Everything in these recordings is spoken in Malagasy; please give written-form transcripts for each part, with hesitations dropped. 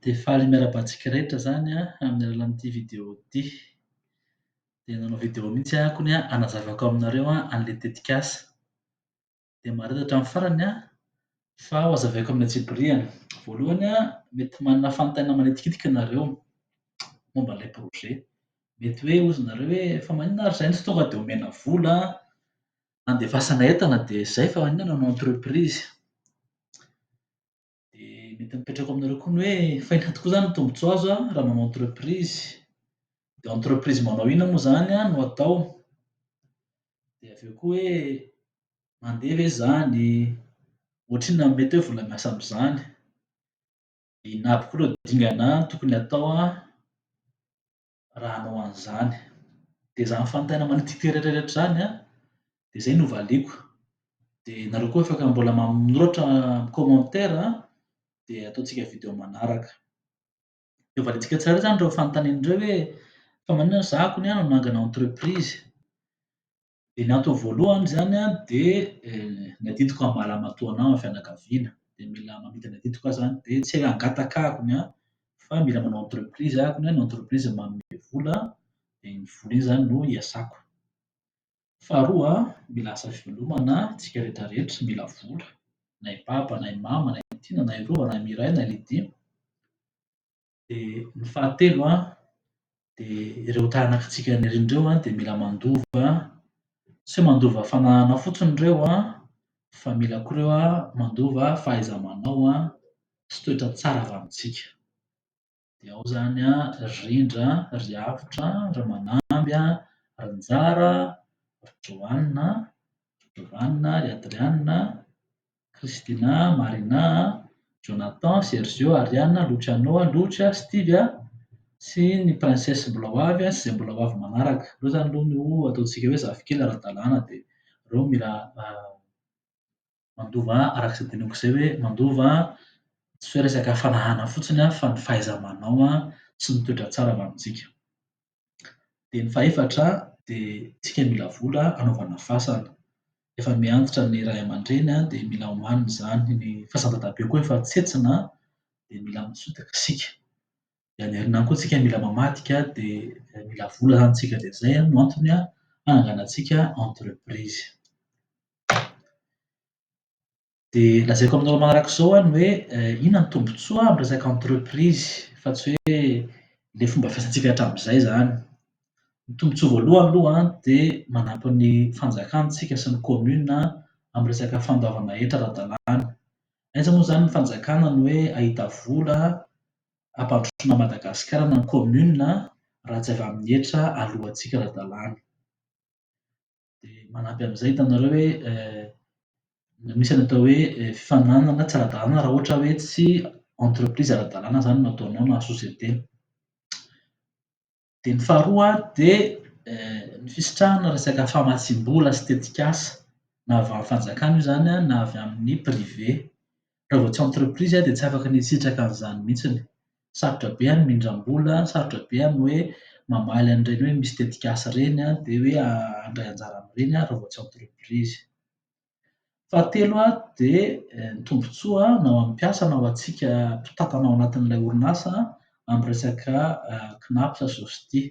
Dia faly miarahaba antsika rehetra izany amin'ny alalan'ity vidéo ity. Dia nanao vidéo mihitsy aho kony hanazavako aminareo an'ilay tetikasa. Dia mahareta hatramin'ny farany fa ho hazavaiko amin'ny antsipiriany. Voalohany, mety manana fanontaniana manitikitika ianareo momba an'ilay projet. Mety hoe hozy nareo hoe fa maninona ary izahay no tsy tonga dia omena vola handefasana entana dia izay fa maninona no hanao entreprise? Dia mety mipetraka aminareo koa ny hoe fa inona tokoa izany ny tombontsoa azo raha manao entreprise? Dia entreprise manao inona moa izany no atao? Dia avy eo koa hoe mandeha ve izany? Ohatrinona no mety hoe vola miasa amin'izany? Inona aby koa ireo dingana tokony hatao raha hanao an'izany? Dia izany fanontaniana manitikitika rehetra rehetra izany dia izay no valiako. Dia nareo koa afaka mbola manoratra amin'ny commentaire dia ataontsika vidéo manaraka. Dia valiantsika tsirairay izany ireo fanontaniana ireo hoe fa maninona izaho kony no hanangana entreprise? Dia ny antony voalohany izany dia ny adidiko amin'ny maha ramatoa anahy amin'ny fianakaviana. Dia mila mamita ny adidiko aho izany dia tsy hangataka aho kony fa mila manao entreprise aho kony, ny entreprise manome vola dia iny vola iny izany no iasako. Faharoa, mila asa fivelomana isika rehetra rehetra, mila vola, na i Papa na i Mama na i Tiana na i Rova na i Mireille na i Lydia. Dia ny fahatelo dia ireo taranakitsika any aoriana ireo dia mila mandova, tsy hoe mandova fananana fotsiny ireo fa mila koa ireo mandova fahaiza-manao sy toetra tsara avy amintsika. Dia ao izany ry Rindra, ry Avotra, ry Manamby, ry Njara, ry Joanna, ry Giovanna, ry Adriana, Christina, Marina, Jonathan, Sergio, Ariana, Luciano, Lucia, Stevia sy ny princesse mbola ho avy sy izay mbola ho avy manaraka. Ireo izany aloha no ataontsika hoe zafikely ara-dalàna dia ireo mila Mandova araka izay teneniko izay hoe mandova tsy hoe resaka fananana fotsiny fa ny fahaiza-manao sy ny toetra tsara avy amintsika. Dia ny fahefatra dia tsika mila vola hanaovana fasana. Efa miha-antitra ny ray aman-dreny dia mila omanina izany. Ny fasan-dadabe koa efa tsetsina dia mila misintaka isika. Dia any aoriana any koa tsika mila mamadika dia mila vola izany tsika dia izay no antony hananganantsika entreprise. Dia lazaiko aminareo manaraka izao aho ny hoe inona ny tombontsoa amin'ny resaka entreprise fa tsy hoe ilay fomba fiasantsika hatramin'izay izany. Ny tombontsoa voalohany aloha dia manampy ny fanjakana isika sy ny commune amin'ny resaka fandoavana hetra ara-dalàna. Aiza moa izany ny fanjakana no hoe hahita vola hampandrosoana an'i Madagasikara na ny commune raha tsy avy amin'ny hetra aloantsika ara-dalàna. Dia manampy amin'izay hitanareo hoe misy ny atao hoe fifaninanana tsy ara-dalàna raha ohatra hoe tsy entreprise ara-dalàna izany no ataonao na société. Dia ny faharoa dia ny fisitrahana resaka famatsiam-bola sy tetikasa na avy amin'ny fanjakana io izany na avy amin'ny privé. Raha vao tsy entreprise dia tsy afaka ny hisitraka an'izany mihitsy. Sarotra be ny mindram-bola, sarotra be ny hoe mamaly an'ireny hoe misy tetikasa ireny dia hoe handray anjara amin'ireny raha vao tsy entreprise. Fahatelo dia ny tombontsoa na ho an'ny mpiasa na ho antsika mpitantana ao anatin'ilay orinasa amin'ny resaka CNAPS sy OSTIE.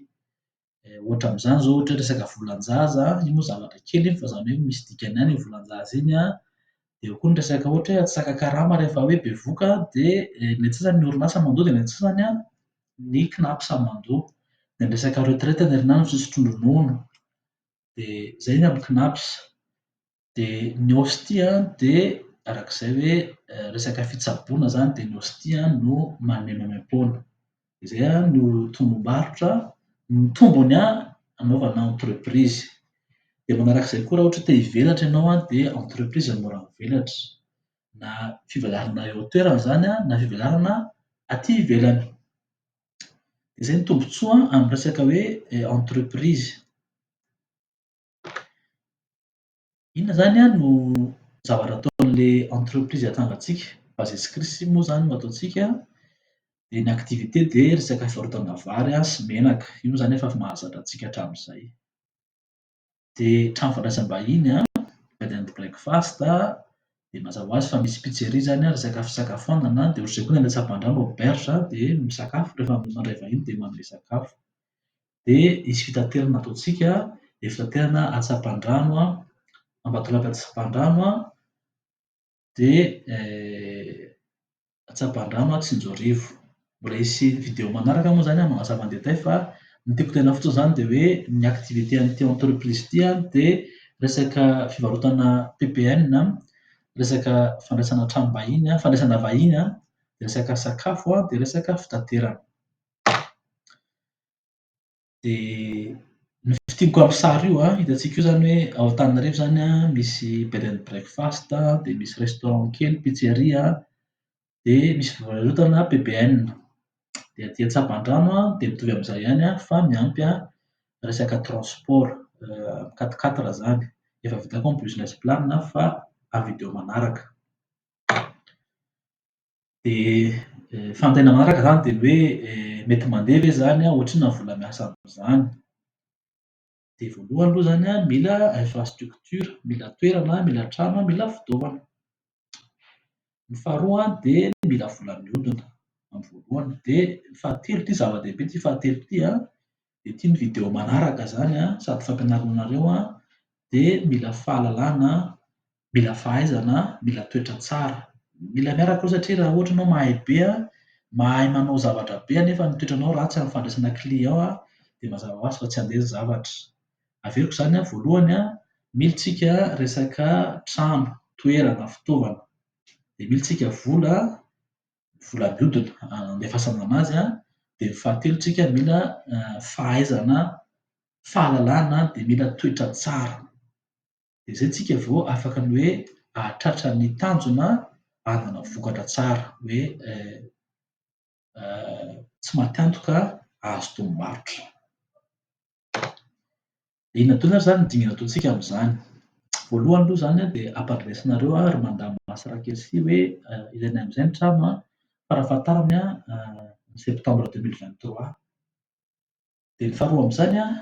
Ohatra amin'izany izao ohatra hoe resaka volan-jaza, io moa zavatra kely iny fa izany hoe misy dikany ihany iny volan-jaza iny an. Dia eo koa ny resaka ohatra hoe antsasa-karama rehefa hoe bevohoka dia ny antsasany ny orinasa mandoa dia ny antsasany ny CNAPS mandoa. Dia ny resaka retraite ny herinandro fisotroan-dronono. Dia izay ny amin'ny CNAPS. Dia ny OSTIE dia arak'izay hoe resaka fitsaboana izany dia ny OSTIE no manome maimaim-poana. Izay no tombom-barotra, ny tombony hanaovana entreprise. Dia manarak'izay koa raha ohatra te hivelatra ianao dia entreprise no mora mivelatra. Na fivelarana eo an-toerana izany na fivelarana aty ivelany. Izay ny tombontsoa amin'ny resaka hoe entreprise. Inona izany no zavatra ataon'ilay entreprise atsangantsika? Base Chris moa izany no ataontsika. Dia ny activité dia resaka fivarotana vary sy menaka. Io moa izany efa mahazatra antsika hatramin'izay. Dia trano fandraisam-bahiny, bed and breakfast. Dia mazava ho azy fa misy pizzeria izany an, resaka fisakafoanana, dia ohatr'izay koa ny any Antsapandrano auberge dia misakafo rehefa mandray vahiny dia manome sakafo. Dia hisy fitaterana ataontsika, dia fitaterana Antsapandrano an, Ambatolampy Antsapandrano an, dia Antsapandrano Tsinjoarivo. Mbola hisy vidéo manaraka moa izany manazava en détail fa ny tiako tenenina fotsiny izany dia hoe ny activité an'ity entreprise ity an dia resaka fivarotana P P N, resaka fandraisana tranom-bahiny, fandraisana vahiny an, resaka sakafo an, dia resaka fitaterana. Dia ny fintiniko amin'ny sary io an, hitantsika io izany hoe ao Antananarivo izany an, misy bed and breakfast, dia misy restaurant kely, pizzeria, dia misy fivarotana P P N. Dia aty Antsapandrano an, dia mitovy amin'izay ihany an, fa miampy resaka transport, quatre quatre izany. Efa vita koa ny business plan fa amin'ny vidéo manaraka. Dia fanontaniana manaraka izany dia ny hoe mety mandeha ve izany an, ohatrinona ny vola miasa amin'izany? Dia voalohany aloha izany an, mila infrastructure, mila toerana, mila trano, mila fitaovana. Ny faharoa an, dia mila vola mihodina amin'ny voalohany. Dia ny fahatelo ity zava-dehibe ity fahatelo ity an, dia ity ny vidéo manaraka izany an, sady fampianarana anareo an, dia mila fahalalana, mila fahaizana, mila toetra tsara. Mila miaraka io satria raha ohatra ianao mahay be an, mahay manao zavatra be nefa ny toetranao ratsy amin'ny fandraisana client an, dia mazava ho azy fa tsy handeha ny zavatra. Averiko izany an, voalohany an, mila tsika resaka trano, toerana, fitaovana. Dia mila tsika vola, vola mihodina andefasana anazy an, dia ny fahatelo tsika mila fahaizana, fahalalana, dia mila toetra tsara. Dia izay tsika vao afaka ny hoe hahatratra ny tanjona hanana vokatra tsara, hoe tsy maty antoka hahazo tombom-barotra. Inona daholo ary izany ny dingana ataontsika amin'izany? Voalohany aloha izany an, dia ampandrenesinareo ry Madame Masy hoe ilaina amin'izay ny trano an, farafahatarany an, septembre 2023. Dia ny faharoa amin'izany an,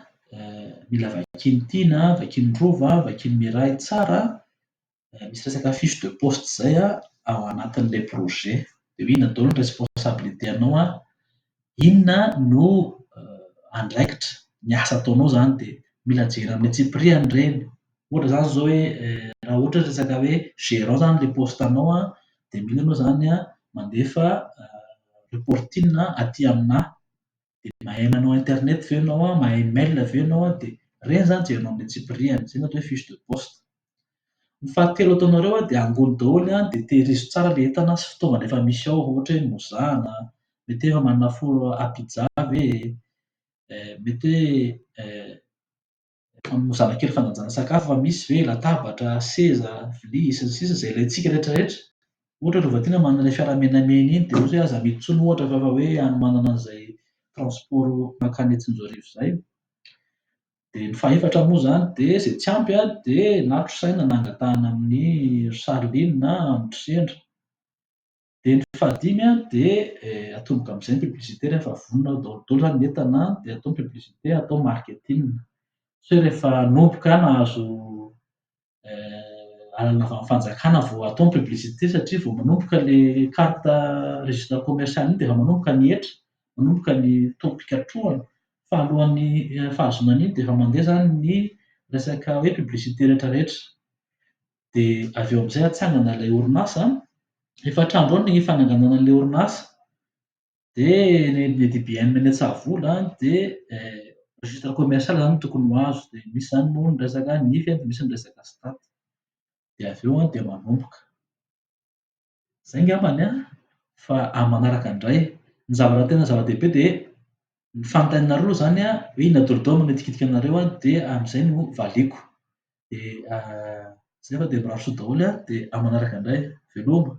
mila vakian'i Tiana, vakian'i Rova, vakian'i Miray tsara, misy resaka fiche de poste izay an, ao anatin'ilay projet. Dia hoe inona daholo ny responsabilité anao an, inona no andraikitra, ny asa ataonao izany dia mila jerena amin'ny antsipiriany ireny. Ohatra izany izao hoe raha ohatra hoe resaka hoe gérant izany ilay poste anao an, dia mila ianao izany an mandefa reporting aty aminahy. Dia mahay manao internet ve ianao an, mahay mail ve ianao an, dia ireny izany jerenao amin'ny antsipiriany. Izay no atao hoe fiche de poste. Ny fahatelo ataonareo an, dia angony daholo an, dia tehirizo tsara ilay entana sy fitaovana efa misy ao, ohatra hoe mozana, mety hoe efa manana four à pizza ve, mety hoe mozana kely fandanjana sakafo efa misy ve, latabatra, seza, vilia sy ny sisa izay ilaintsika rehetrarehetra. Ohatra hoe Rova Tiana manana ilay fiara menamena iny dia ohatra hoe aza amidy intsony ohatra fa efa hoe hanomanana an'izay transport mankany Tsinjoarivo izay. Dia ny fahefatra moa izany dia izay tsy ampy an, dia na trosaina na angatahana amin'ny ry Charline na amin'ny Sendra. Dia ny fahadimy an, dia atomboka amin'izay ny publicité rehefa vonona daholo daholo izany ny entana dia atao ny publicité, atao marketing. Tsy hoe rehefa hanomboka nahazo alalana avy amin'ny fanjakana vao atao ny publicité satria vao manomboka ilay carte registre commercial iny dia efa manomboka ny hetra, manomboka ny taom-pikatrohana. Fa alohan'ny fahazoana an'iny dia efa mandeha izany ny resaka hoe publicité rehetrarehetra. Dia avy eo amin'izay atsangana ilay orinasa. Efa hatrandro eo ny fananganana an'ilay orinasa. Dia ny D B M ny Antsahavola dia registre commercial izany no tokony ho azo. Dia misy izany moa ny resaka nify, dia misy ny resaka stat. Dia avy eo dia manomboka. Izay angambany an, fa amin'ny manaraka indray. Ny zavatra tena zava-dehibe dia ny fanontanianareo aloha izany an, hoe inona daholo daholo no manitikitika anareo an, dia amin'izay no valiako. Dia izay fa dia mirary soa daholo an, dia amin'ny manaraka indray. Veloma.